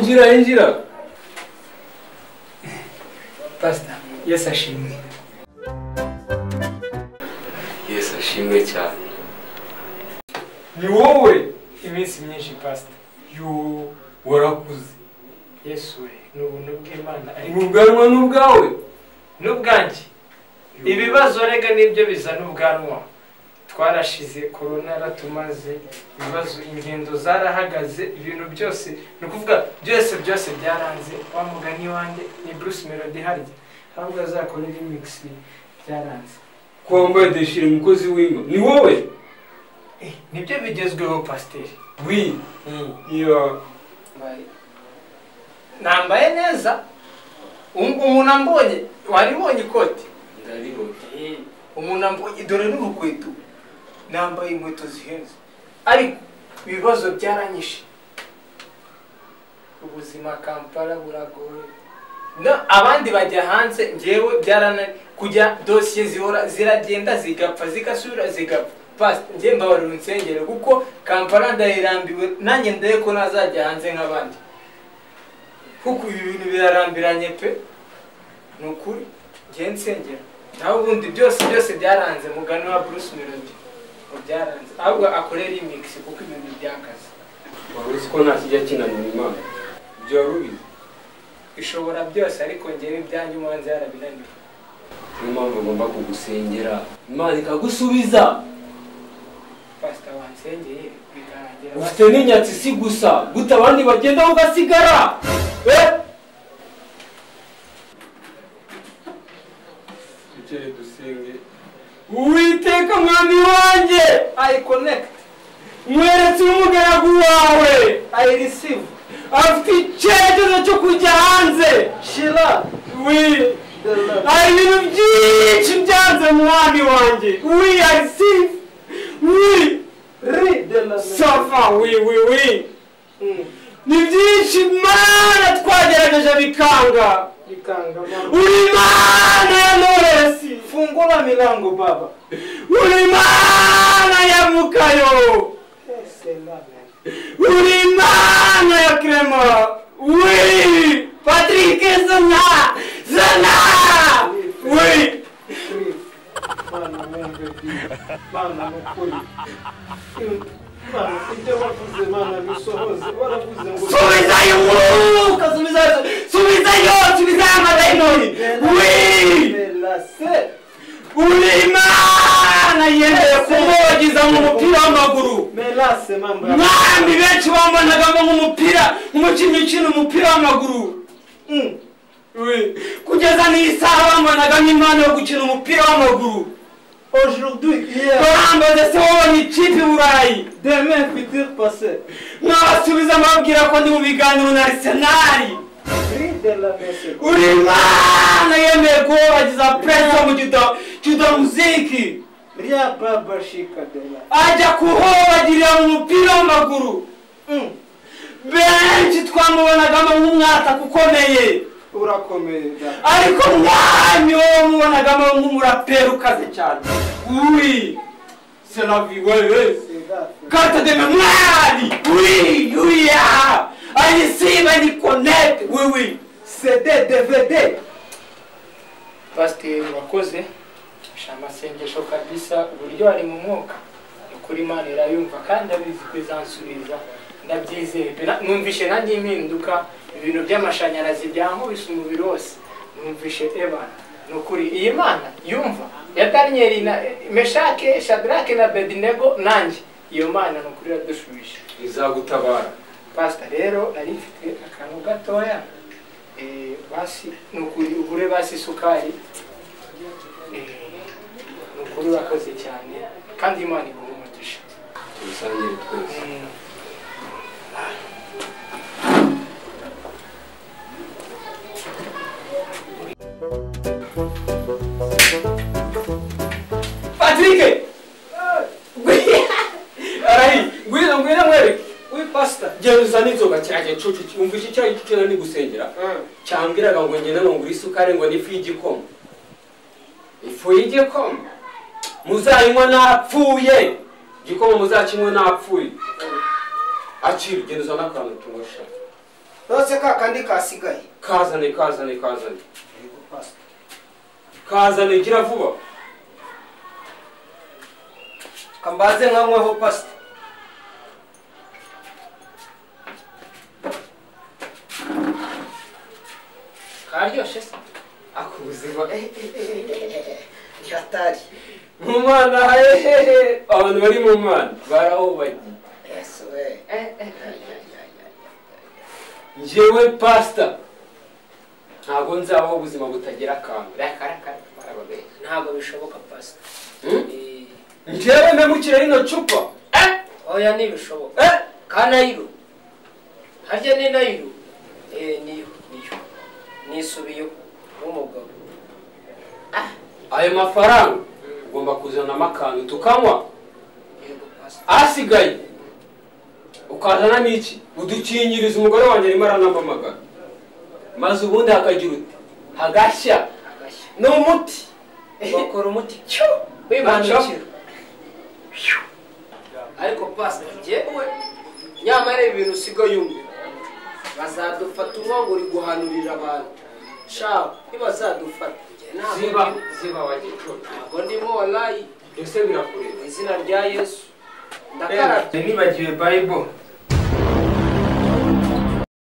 Injira injira. Pastor, Yesu ashimwe. Yesu ashimwe cyane. Ni wowe iminsi myinshi Pastor. Yo warakuze. Yesu we, ni ubuntu bw'Imana ariko ubwanwa n'ubwawe n'ubwanjye. Ibibazo rega nibyo bizana ubwanwa. Twarashize corona yaratumaze, ibibazo ingendo zarahagaze, ibintu byose ni ukuvuga byose byose byaranze. Wa mugani wanjye ni Bruce Melody harya ahubwo azakora remix byaranze. Ko wambaye deshire mukozi w'Imana ni wowe? Nibyo bigezweho pasiteri. Oui. Iyo nambaye neza. Umuntu ambonye waribonye ikoti ndaribonye. Umuntu ambonye dore n'urukweto nambaye inkweto zihenze ariko ibibazo byaranyishe. Ubuzima Kampala buragoye. No abandi bajya hanze ngewe byarana kujya dosiye zihora ziragenda zigapfa zigasubira zigapfa. Pastor nge mbabarira unsengere kuko Kampala ndayirambiwe nanjye ndaye ko nazajya hanze nk'abandi. Kuko ibi bintu birarambiranye pe. Ni ukuri nge nsengera. Naho ubundi byose byose byaranze mugani wa Bruce Melody. Byaranze ahubwo akorera remix kuko ibintu byakaze. Wari uzi ko nta kijya kinanira Imana? Ibyo wari ubizi? Ishobora byose ariko ngewe ibyanjye umuhanzi yarabinaniwe. Niyo mpamvu agomba kugusengera Imana ikagusubiza. Pastor wansengeye bikarangira. Ufite n'inyatsi si gusa guta abandi bagenda ugasigara. Twicare dusenge. Uwiteka mwami wanjye, I connect. Mweretse umugaragu wawe. I receive. Afite icyerekezo cyo kujya hanze. Shira. Oui. Hari ibintu byinshi byanze mwami wanjye. Oui, I receive. Oui. Safa, oui, oui, oui. Ni byinshi Mana twagerageje bikanga. Bikanga. Uri Mana ya Knowless. Fungura milango baba. Uri Mana ya Mukayo. Uri Mana ya Clement. Oui. Patrick Zana. Zana. Oui. Mana wumve Mana mukuri. Mana ibyo wavuze Mana bisohoze. Waravuze ngo subizayo umwuka, subizayo, subizayo, subizayo amadayimoni. Oui. Uri Mana yemeye kumwogiza mu mupira w'amaguru. Mwami benshi bambonagamo nk'umupira, umukinnyi ukina umupira w'amaguru. Kugeza n'isaha bambonagamo impano yo gukina umupira w'amaguru. Aujourd'hui, hier, barambaza se wabonye ikipe i Burayi? Demain, futur passé. Mwabasubiza mbabwira ko ndi mu biganiro na Arsenal. Uri Imana yemeye kubabagiza Prince wo mu Juda Muziki. Ajya kuhobagirira mu mupira w'amaguru. Benshi twamubonagamo nk'umwataka ukomeye. Urakomeye. Ariko mwami wowe mubonagamo nk'umuraperi ukaze cyane. Oui, c'est la vie, oui, oui. Carte de mémoire, oui, oui, I receive, I connect, oui, oui. CD, DVD. Pastor wakoze amasengesho kabisa uburyo ari mu mwuka. Ukuri Imana irayumva kandi abizi ko izansubiza. Ndabyizeye pe. Numvishe nanjye impinduka ibintu by'amashanyarazi byankubise umubiri wose. Numvishe Ebana. Nukuri iyi Mana yumva ya Daniel na Meshake, Shadrake na Abednego nanjye iyo Mana nukuri yadushubije. Izagutabara. Pastor rero nari mfite akantu gatoya. Basi nukuri ugure basi isukari. Nukuri wakoze cyane kandi Imana iguhe umugisha. Tubisangire twese. Patrick! Arahi, ngwino ngwino mwereke. Oui pastor. Genda uzane inzoga cyanjye cucu umvishe icyayi cucu nani gusengera. Cyambwiraga ngo ngende ngo ngure isukari ngo n'ifu y'igikoma. Ifu y'igikoma muzayinywa napfuye. Igikoma muzakinywa napfuye. Akira genda uzane akantu tunywesha. Nose ka kandi kasigaye. Kazane kazane kazane. Yego pastor. Kazane gira vuba. Kambaze nkanyweho pastor. Karyoshye se. Akubuzima ni hatari. Mu mana abantu bari mu mana barahubagiye. Yesu we. Njyewe pastor ntabwo nzabaho ubuzima butagira akantu. Ntabwo bishoboka pastor. Njyewe ndamukira rino cupa. Oya ntibishoboka. Ka Nayiro. Harya ni Nayiro? Niyo niyo. Nisubiyeho w'umugabo. Ayo mafaranga ugomba kuzanamo akantu tukanywa. Asigaye ukazana n'iki udukingiriza umugore wanjye arimo aranamamagara maze ubundi hakagira uti hagashya ni umuti bakora umuti cyo wimanukira. Ariko pastor njyewe nyamara ibintu usigaye umwe bazadufata umwe ngo uri guhanurira abantu sha ntibazadufata. Ziba ziba wagicucu ntabwo ndimo wallahi byose birakureba izina rya Yesu ndakarabye. Nibagiwe Bible.